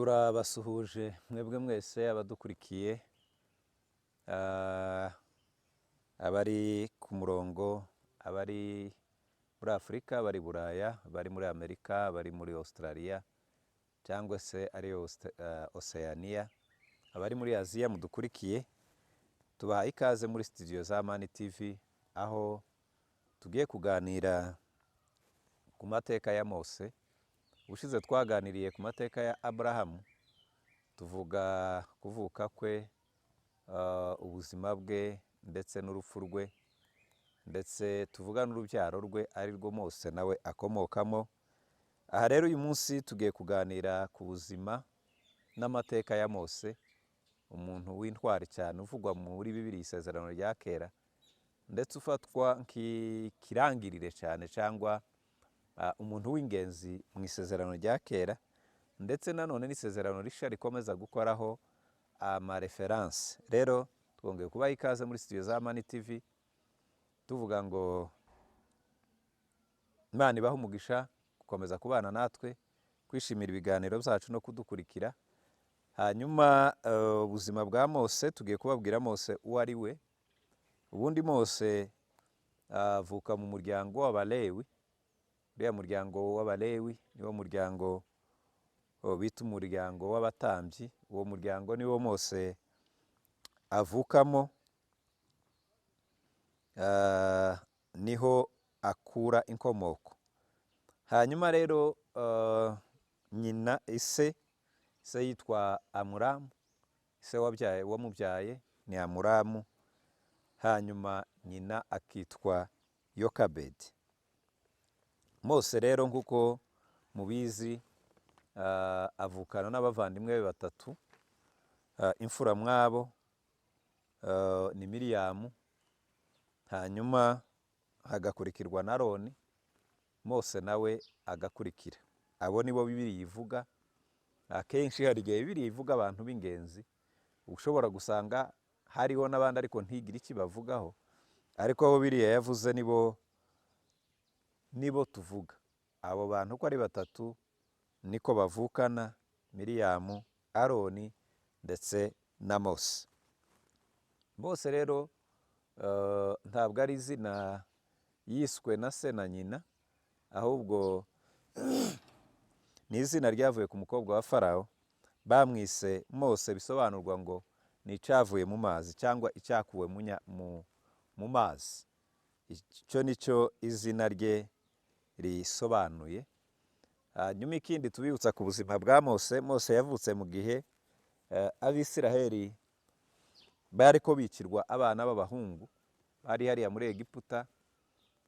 Turabasuhuje mwebwe mwese abadukurikiye, abari ku murongo, abari muri Afurika, abari i Buraya, abari muri Amerika, abari muri Australia cyangwa se ari Oceania, abari muri Aziya mudukurikiye, tubahaye ikaze muri studio za Amani TV, aho tugiye kuganira ku mateka ya Mose. Ubushize twaganiriye ku mateka ya Aburahamu, tuvuga kuvuka kwe, ubuzima bwe ndetse n'urupfu rwe, ndetse tuvuga n'urubyaro rwe ari rwo Mose nawe akomokamo. Aha rero uyu munsi tugiye kuganira ku buzima n'amateka ya Mose, umuntu w'intwari cyane uvugwa muri Bibiliya Isezerano rya Kera, ndetse ufatwa nk'ikirangirire cyane cyangwa umuntu w'ingenzi mu Isezerano rya Kera, ndetse nanone n'Isezerano Rishya rikomeza gukoraho amareferanse. Rero twongeye kubaha ikaze muri studio za Amani TV, tuvuga ngo Imana ibahe umugisha gukomeza kubana natwe, kwishimira ibiganiro byacu no kudukurikira. Hanyuma ubuzima bwa Mose, tugiye kubabwira Mose uwo ari we. Ubundi Mose avuka mu muryango w'Abalewi. Uriya muryango w'Abalewi niwo muryango bita umuryango w'abatambyi. Uwo muryango niwo Mose avukamo, niho akura inkomoko. Hanyuma rero nyina ise yitwa Amuramu, ise wabyaye wamubyaye ni Amuramu, hanyuma nyina akitwa Yokabedi. Mose rero nk'uko mubizi, avukana n'abavandimwe be batatu. Imfura mwabo ni Miriyamu, hanyuma hagakurikirwa na Aroni, Mose nawe agakurikira. Abo nibo Bibiliya ivuga. Akenshi hari igihe Bibiliya ivuga abantu b'ingenzi, ushobora gusanga hariho n'abandi ariko ntigire icyo bavugaho, ariko abo Bibiliya yavuze nibo tuvuga. Abo bantu uko ari batatu niko bavukana: Miriyamu, Aroni ndetse na Mose. Mose rero ntabwo ari izina yiswe na se na nyina, ahubwo ni izina ryavuye ku mukobwa wa Farawo. Bamwise Mose, bisobanurwa ngo ni icyavuye mu mazi cyangwa icyakuwe mu mazi. Icyo ni cyo izina rye risobanuye. Hanyuma ikindi tubibutsa ku buzima bwa Mose, Mose yavutse mu gihe Abisiraheli bari ko bicirwa abana b'abahungu bari hariya muri Egiputa,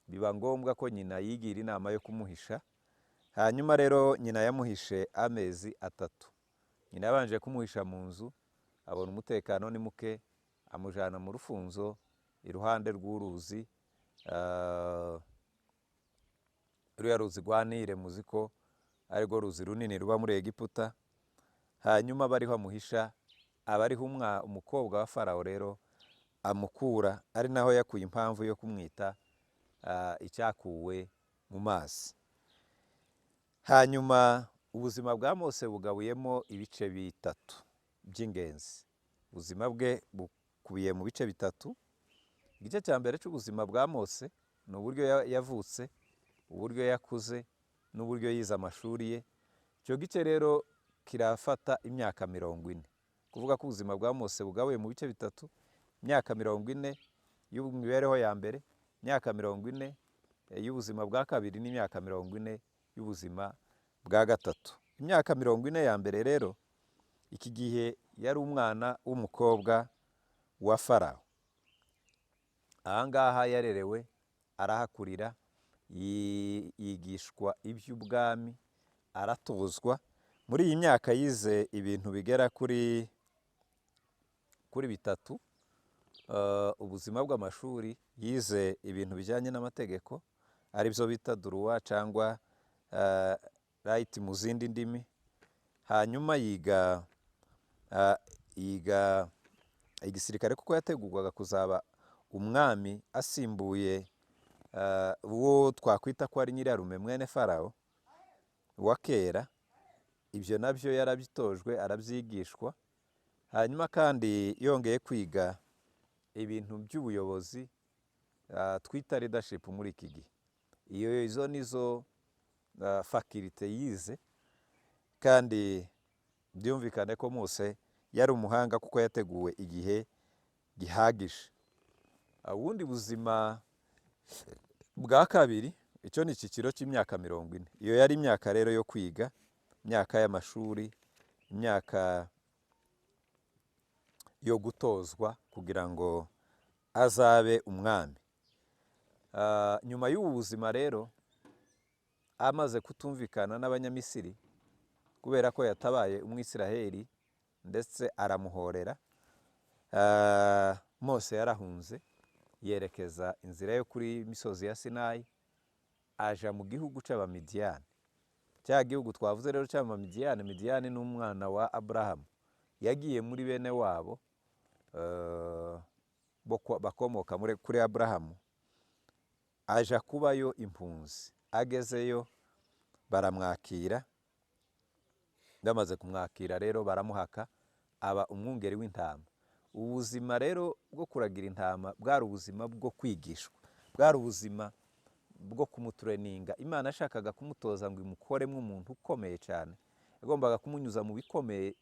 biba ngombwa ko nyina yigira inama yo kumuhisha. Hanyuma rero nyina yamuhishe amezi 3. Nyina yabanje kumuhisha mu nzu, abona umutekano ni muke, amujyana mu rufunzo iruhande rw'uruzi, ruriya ruzi rwa Nile, muzi ko arirwo ruzi runini ruba muri Egiputa. Hanyuma bariho amuhisha, aba ariho umukobwa wa Farawo rero amukura, ari naho yakuye impamvu yo kumwita icyakuwe mu mazi. Hanyuma ubuzima bwa Mose bugabuyemo ibice bitatu by'ingenzi. Ubuzima bwe bukubiye mu bice bitatu. Igice cya mbere cy'ubuzima bwa Mose ni uburyo yavutse, uburyo yakuze n'uburyo yize amashuri ye. Icyo gice rero kirafata imyaka 40. Kuvuga ko ubuzima bwa Mose bugabuye mu bice bitatu: imyaka 40 y'imibereho ya mbere, imyaka 40 y'ubuzima bwa kabiri n'imyaka 40 y'ubuzima bwa gatatu. Imyaka 40 ya mbere rero, iki gihe yari umwana w'umukobwa wa Farawo. Aha ngaha yarerewe, arahakurira, yigishwa iby'ubwami, aratozwa. Muri iyi myaka yize ibintu bigera kuri bitatu. Ubuzima bw'amashuri, yize ibintu bijyanye n'amategeko, aribyo bita droit cyangwa right mu zindi ndimi. Hanyuma yiga igisirikare, kuko yategurwaga kuzaba umwami asimbuye uwo twakwita ko ari nyirarume mwene Farawo wa kera. Ibyo nabyo yarabitojwe, arabyigishwa. Hanyuma kandi yongeye kwiga ibintu by'ubuyobozi, twita leadership muri iki gihe. Iyo izo nizo faculté yize. Kandi byumvikane ko Mose yari umuhanga kuko yateguwe igihe gihagije. Ubundi buzima bwa kabiri, icyo ni icyiciro cy'imyaka 40. Iyo yari imyaka rero yo kwiga, imyaka y'amashuri, imyaka yo gutozwa kugira ngo azabe umwami. Nyuma y'ubu buzima rero, amaze kutumvikana n'Abanyamisiri kubera ko yatabaye Umwisiraheli ndetse aramuhorera, Mose yarahunze, yerekeza inzira yo kuri misozi ya Sinayi, aja mu gihugu cy'Abamidiyani. Cya gihugu twavuze rero cy'Abamidiyani, Midiyani ni umwana wa Aburahamu, yagiye muri bene wabo bakomoka kuri Aburahamu, aja kubayo impunzi. Agezeyo baramwakira, bamaze kumwakira rero baramuhaka, aba umwungeri w'intama. Ubuzima rero bwo kuragira intama bwari ubuzima bwo kwigishwa, bwari ubuzima bwo kumutraininga. Imana yashakaga kumutoza ngo imukoremo umuntu ukomeye cyane, yagombaga kumunyuza mu bikomeye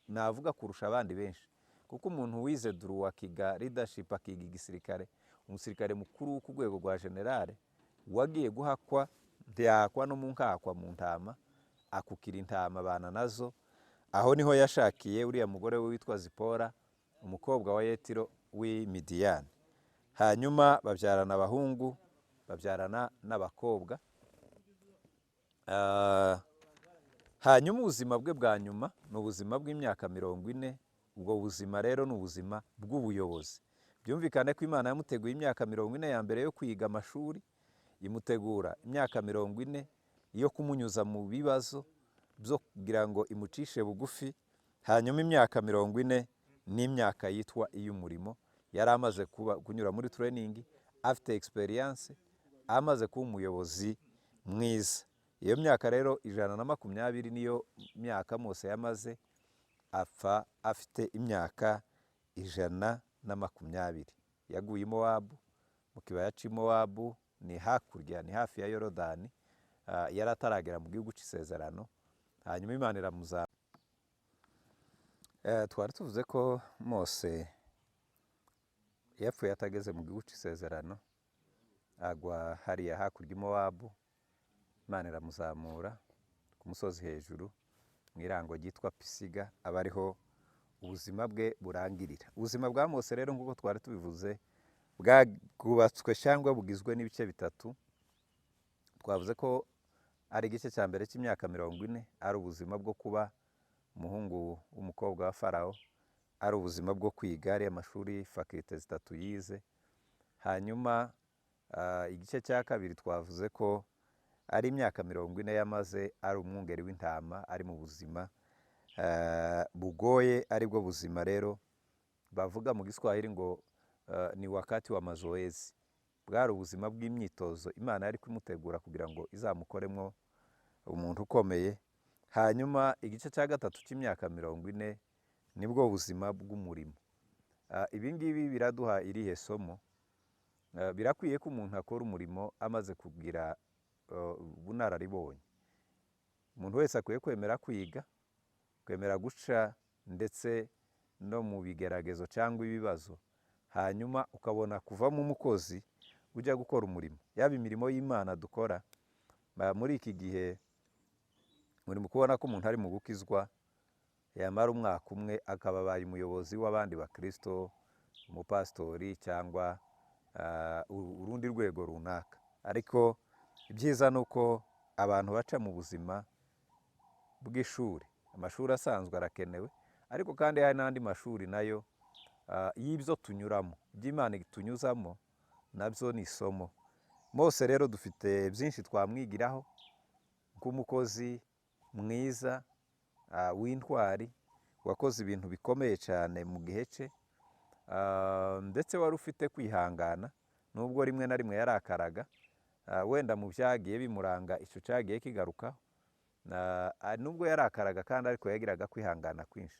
navuga kurusha abandi benshi, kuko umuntu wize droit, akiga leadership, akiga igisirikare, umusirikare mukuru ku rwego rwa général wagiye guhakwa, ntiyahakwa no mu nkakwa mu ntama, akukira intama, abana nazo. Aho niho yashakiye uriya mugore we witwa Zipora, umukobwa wa Yetiro w'i Midiyani. Hanyuma babyarana abahungu, babyarana n'abakobwa. Hanyuma ubuzima bwe bwa nyuma ni ubuzima bw'imyaka 40. Ubwo buzima rero ni ubuzima bw'ubuyobozi. Byumvikane ko Imana yamuteguye imyaka 40 ya mbere yo kwiga amashuri, imutegura imyaka 40 yo kumunyuza mu bibazo byo kugira ngo imucishe bugufi. Hanyuma imyaka 40 ni imyaka yitwa iy'umurimo. Yari amaze kuba kunyura muri training, afite experience, amaze kuba umuyobozi mwiza. Iyo myaka rero 120 niyo myaka Mose yamaze, apfa afite imyaka 120. Yaguye i Mowabu, mu kibaya cy'i Mowabu, ni hakurya, ni hafi ya Yorodani. Yari ataragera mu gihugu cy'isezerano. Hanyuma Imana iramuzamura. Twari tuvuze ko Mose yapfuye atageze mu gihugu cy'isezerano, agwa hariya hakurya i Mowabu. Imana iramuzamura ku musozi hejuru mu irango ryitwa Pisiga, aba ariho ubuzima bwe burangirira. Ubuzima bwa Mose rero, nk'uko twari tubivuze, bwubatswe cyangwa bugizwe n'ibice bitatu. Twavuze ko ari igice cya mbere cy'imyaka 40, ari ubuzima bwo kuba umuhungu w'umukobwa wa Farawo, ari ubuzima bwo kwiga ariya mashuri, faculté zitatu yize. Hanyuma igice cya kabiri twavuze ko ari imyaka 40 yamaze ari umwungeri w'intama, ari mu buzima bugoye, aribwo buzima rero bavuga mu Giswahili ngo ni wakati wa mazoezi. Bwari ubuzima bw'imyitozo Imana yari kumutegura kugira ngo izamukoremo umuntu ukomeye. Hanyuma igice cya gatatu cy'imyaka 40 nibwo buzima bw'umurimo. Ibi ngibi biraduha irihe somo? Birakwiye ko umuntu akora umurimo amaze kugira ubunararibonye. Umuntu wese akwiye kwemera kwiga, kwemera guca ndetse no mu bigeragezo cyangwa ibibazo, hanyuma ukabona kuvamo umukozi ujya gukora umurimo, yaba imirimo y'Imana dukora. Muri iki gihe muri mu kubona ko umuntu ari mu gukizwa, yamara umwaka umwe akaba abaye umuyobozi w'abandi bakirisito, umupasitori cyangwa urundi rwego runaka. Ariko ibyiza ni uko abantu baca mu buzima bw'ishuri. Amashuri asanzwe arakenewe, ariko kandi hari n'andi mashuri nayo y'ibyo tunyuramo, ibyo Imana itunyuzamo nabyo ni isomo. Mose rero dufite byinshi twamwigiraho nk'umukozi mwiza w'intwari, wakoze ibintu bikomeye cyane mu gihe cye, ndetse wari ufite kwihangana nubwo rimwe na rimwe yarakaraga. Wenda mu byagiye bimuranga icyo cyagiye kigarukaho. Nubwo yarakaraga kandi, ariko yagiraga kwihangana kwinshi,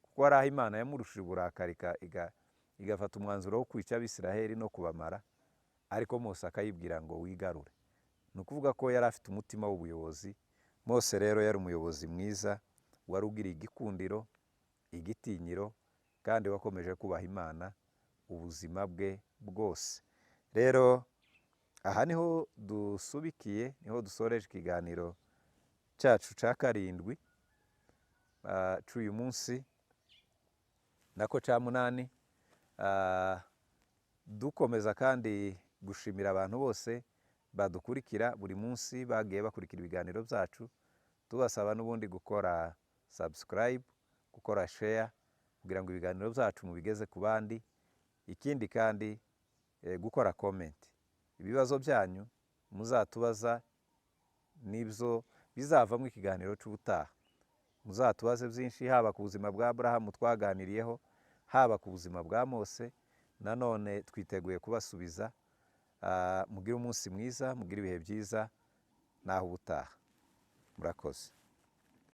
kuko hari aho Imana yamurushije uburakari, igafata umwanzuro wo kwica Abisiraheli no kubamara, ariko Mose akayibwira ngo wigarure. Ni ukuvuga ko yari afite umutima w'ubuyobozi. Mose rero yari umuyobozi mwiza, wari ugira igikundiro, igitinyiro, kandi wakomeje kubaha Imana ubuzima bwe bwose. Rero aha niho dusubikiye, niho dusoreje ikiganiro cyacu cya karindwi, cy'uyu munsi, nako cya munani. Dukomeza kandi gushimira abantu bose badukurikira buri munsi, bagiye bakurikira ibiganiro byacu, tubasaba n'ubundi gukora subscribe, gukora share, kugira ngo ibiganiro byacu mubigeze ku bandi. Ikindi kandi, gukora comment, ibibazo byanyu muzatubaza nibyo bizavamo ikiganiro cy'ubutaha. Muzatubaze byinshi, haba ku buzima bwa Aburahamu twaganiriyeho, haba ku buzima bwa Mose. Nanone twiteguye kubasubiza. Mugire umunsi mwiza, mugire ibihe byiza, naho ubutaha. Murakoze.